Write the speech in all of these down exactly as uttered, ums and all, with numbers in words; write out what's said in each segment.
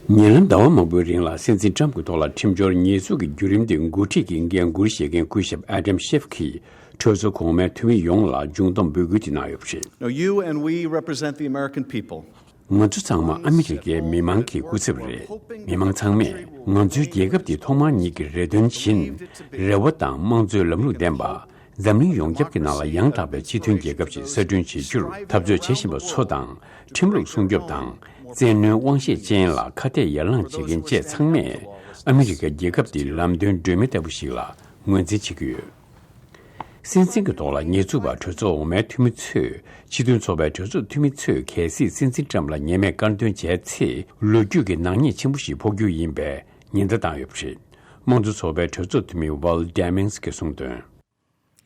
ཉེ་ལམ་ཟླ་བ་མང་པོའི་རིང་ལ་སྲིད་འཛིན་ཊམ་གྱི་ཐོག་ལ་ཁྲིམས་སྦྱོར་ཉེས་འཛུགས་ཀྱི་བརྒྱུད་རིམ་དེ་འགོ་ཁྲིད་ཀྱི་འགན་འཁུར་བཞེས་མཁན་སྐུ་ཞབས་ཨ་དམ་ཤེབ་ཀྱིས་གྲོས་ཚོགས་གོང་མའི་འཐུས་མི་ཡོངས་ལ་མཇུག་བསྡོམས་འབོད་སྐུལ་དེ་གནང་ཡོད་པ་རེད། Now, you and we represent the American people. ང་ཚོ་ཚང་མ་ཨ་མི་རི་ཀའི་མི་མང་གི་སྐུ་ཚབ་རེད། མི་མང་ཚང་མས་ང་ཚོའི་རྒྱལ་ཁབ་འདི་ཐོག་མར་ཉིད་ཀྱི་རེ་འདུན་བཞིན་རེ་བ་དང་དམངས་གཙོའི་ལམ་ལུགས་ལྡན་པ། འཛམ་གླིང་ཡོངས་ཁྱབ་ཀྱི་ནང་ལ་ཡང་དག་པའི་སྤྱི་མཐུན་རྒྱལ་ཁབ་ཞིག་གསར་སྐྲུན་བྱེད་རྒྱུར་འཐབ་རྩོད་བྱེད་བཞིན་པ་ཚོ་དང་། ཁྲིམས་ལུགས་སྲུང་སྐྱོབ་དང་བཙན་གནོན་དབང་ཤེད་ཅན་ལ་ཁ་གཏད་ཡར་ལངས་བྱེད་མཁན་བཅས་ཚང་མས་ཨ་མི་རི་ཀ་རྒྱལ་ཁབ་འདི་ལམ་སྟོན་སྒྲོན་མེ་ལྟ་བུ་ཞིག་ལ་ངོས་འཛིན་བྱེད་ཀྱི་ཡོད། སྲིད་འཛིན་གྱི་ཐོག་ལ་ཉེས་འཛུགས་པ་གྲོས་ཚོགས་འོག་མའི་འཐུས་མི་ཚོས་སྤྱི་མཐུན་ཚོགས་པའི་གྲོས་ཚོགས་འཐུས་མི་ཚོས་གལ་སྲིད་སྲིད་འཛིན་ཊམ་ལ་ཉེས་མེད་དཀར་འདོན་བྱས་ཚེ་ལོ་རྒྱུས་ཀྱི་ནག་ཉེས་ཆེན་པོ་ཞིག་ཕོག་རྒྱུ་ཡིན་པའི་ཉེན་བརྡ་བཏང་ཡོད་པ་རེད། དམངས་གཙོ་ཚོགས་པའི་གྲོས་ཚོགས་འཐུས་མི་Val Demings་གིས་གསུངས་དོན།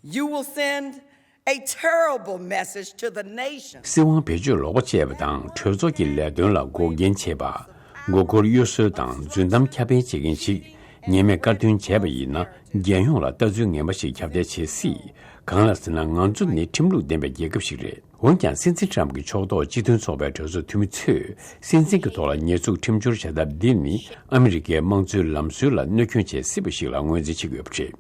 You will send a terrible message to the nation. སྲིད་དབང་བེད་སྤྱོད་ལོག་པ་སྤྱད་པ་དང་གྲོས་ཚོགས་ཀྱི་ལས་དོན་ལ་འགོག་རྐྱེན་བྱེད་པ། མགོ་སྐོར་གཡོ་ཟོལ་དང་རྫུན་གཏམ་ཁྱབ་སྤེལ་བྱེད་མཁན་ཞིག་ཉེས་མེད་དཀར་འདོན་བྱས་པ་ཡིན་ན་རྒྱལ་ཡོངས་ལ་ལྟ་ཚུལ་ངན་པ་ཞིག་ཁྱབ་གདལ་བྱེད་སྲིད། གང་ལ་ཟེར་ན་ང་ཚོ་ནི་ཁྲིམས་ལུགས་ལྡན་པའི་རྒྱལ་ཁབ་ཞིག་རེད། འོན་ཀྱང་སྲིད་འཛིན་ཊམ་གྱི་ཕྱོགས་གཏོགས་སྤྱི་མཐུན་ཚོགས་པའི་གྲོས་ཚོགས་འཐུས་མི་ཚོས་སྲིད་འཛིན་གྱི་ཐོག་ལ་ཉེས་འཛུགས་ཁྲིམས་སྦྱོར་བྱ་ཐབས་འདི་ནི་ཨ་མི་རི་ཀའི་དམངས་གཙོའི་ལམ་སྲོལ་ལ་གནོད་སྐྱོན་བྱེད་སྲིད་པ་ཞིག་ལ་ངོས་འཛིན་བྱེད་དགོས་པ་རེད།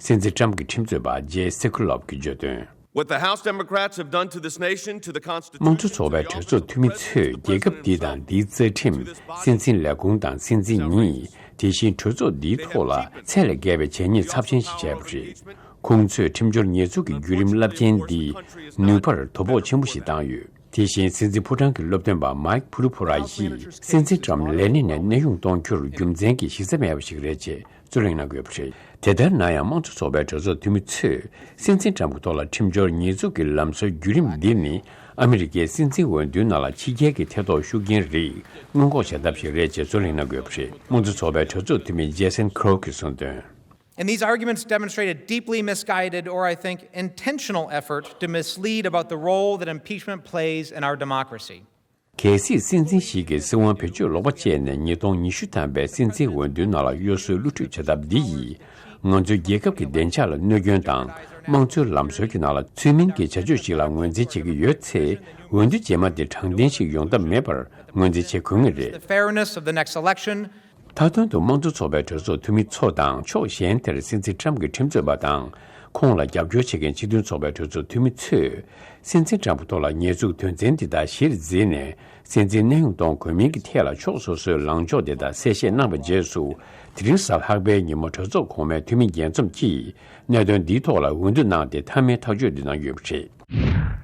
སྲིད་འཛིན་ཊམ་གྱི་ཁྲིམས་རྩོད་པ་ཇེ་སེ་ཁུ་ལོབ་ཀྱིས་བརྗོད་དོན། What the House Democrats have done to this nation, to the Constitution, དམངས་གཙོ་ཚོགས་པའི་གྲོས་ཚོགས་འཐུས་མི་ཚོས་རྒྱལ་ཁབ་འདི་དང་འདིའི་རྩ་ཁྲིམས། སྲིད་འཛིན་ལས་ཁུངས་དང་སྲིད་འཛིན་ཉིད། དེ་བཞིན་གྲོས་ཚོགས་འདིའི་ཐོག་ལ་ཚད་ལས་བརྒལ་བའི་བྱས་ཉེས་ཚབས་ཆེན་ཞིག་བྱས་པ་རེད། ཁོང་ཚོས་ཁྲིམས་སྦྱོར་ཉེས་འཛུགས་ཀྱི་བརྒྱུད་རིམ་རླབས་ཆེན་འདིའི་ནུས་པར་དོ་ཕོག་ཆེན་པོ་ཞིག་བཏང་ཡོད། དེ་བཞིན་སྲིད་འཛིན་ཕོ་བྲང་གི་སློབ་སྟོན་པ་མཱིག་ཕུ་རུ་ཕུ་ར་ཡིས་སྲིད་འཛིན་ཊམ་ལས་གནས་ནས་གནས་དབྱུང་གཏོང་རྒྱུར་རྒྱུ་མཚན་གྱི་གཞི་རྩ་མེད་པ་ཞིག་རེད་ཅེས། རྩོད་གླེང་གནང་དགོས་པ་རེད། དེ་ལྟར་ན་ཡང་དམངས་གཙོ་ཚོགས་པའི་གྲོས་ཚོགས་འཐུས་མི་ཚོས་སྲིད་འཛིན་ཊམ་གྱི་ཐོག་ལ་ཁྲིམས་སྦྱོར་ཉེས་འཛུགས་ཀྱི་ལམ་སྲོལ་བརྒྱུད་རིམ་འདི་ནི་ཨ་མི་རི་ཀའི་སྲིད་འཛིན་འོས་བསྡུའི་ནང་ལ་ཕྱི་རྒྱལ་གྱི་ཐེ་གཏོགས་ཤུགས་རྐྱེན་རིགས་སྔོན་འགོག་བྱ་ཐབས་ཤིག་རེད་ཅེས་རྩོད་གླེང་གནང་དགོས་པ་རེད། དམངས་གཙོ་ཚོགས་པའི་གྲོས་ཚོགས་འཐུས་མི་ཇེ་སན་ཁོ་རོ་གིས་གསུངས་དོན། And these arguments demonstrate a deeply misguided or, I think, intentional effort to mislead about the role that impeachment plays in our democracy. གལ་སྲིད་སྲིད་འཛིན་ཞིག་གིས་སྲིད་དབང་བེད་སྤྱོད་ལོག་པ་སྤྱད་ནས་ཉིས་སྟོང་ཉི་ཤུ་ཐམ་པའི་སྲིད་འཛིན་འོས་བསྡུའི་ནང་ལ་གཡོ་ཟོལ་བསླུ་བྲིད་བྱ་ཐབས་འདི་ཡིས་ང་ཚོའི་རྒྱལ་ཁབ་ཀྱི་བདེ་འཇགས་ལ་གནོད་སྐྱོན་དང་དམངས་གཙོའི་ལམ་སྲོལ་གྱི་ནང་ལ་ཚུལ་མིན་གྱི་བྱ་སྤྱོད་ཞིག་ལ་ངོས་འཛིན་བྱེད་ཀྱི་ཡོད་ཚེ་འོས་བསྡུ་རྗེས་མ་དེ་དྲང་བདེན་ཞིག་ཡོང་ཐབས་མེད་པར་ངོས་འཛིན་བྱེད་དགོས་ངེས་རེད། The fairness of the next election. མཐའ་དོན་དུ་དམངས་གཙོ་ཚོགས་པའི་གྲོས་ཚོགས་འཐུས་མི་ཚོ་དང་ཕྱོགས་གཞན་དེར་སྲིད་འཛིན་ཊམ་གྱི་ཁྲིམས་རྩོད་པ་དང་ཁོང་ལ་རྒྱབ་སྐྱོར་བྱེད་མཁན་སྤྱི་མཐུན་ཚོགས་པའི་གྲོས་ཚོགས་འཐུས་མི་ཚོས་སྲིད་འཛིན་ཊམ་གྱི་ཐོག་ལ་ཉེས་འཛུགས་དོན་ཚན་འདི་དག་གཞིར་འཛིན་ནས་སྲིད་འཛིན་གནས་དབྱུང་གཏོང་དགོས་མིན་གྱི་ཐད་ལ་ཕྱོགས་སོ་སོའི་ལངས་ཕྱོགས་དེ་དག་གསལ་བཤད་གནང་བའི་རྗེས་སུ་དེ་རིང་གཟའ་ལྷག་པའི་ཉིན་མོ་གྲོས་ཚོགས་གོང་མའི་འཐུས་མི་རྒྱས་འཛོམས་ཀྱིས་གནད་དོན་འདིའི་ཐོག་ལ་འོས་བསྡུ་གནང་སྟེ་མཐའ་མའི་ཐག་གཅོད་འདི་གནང་ཡོད་པ་རེད།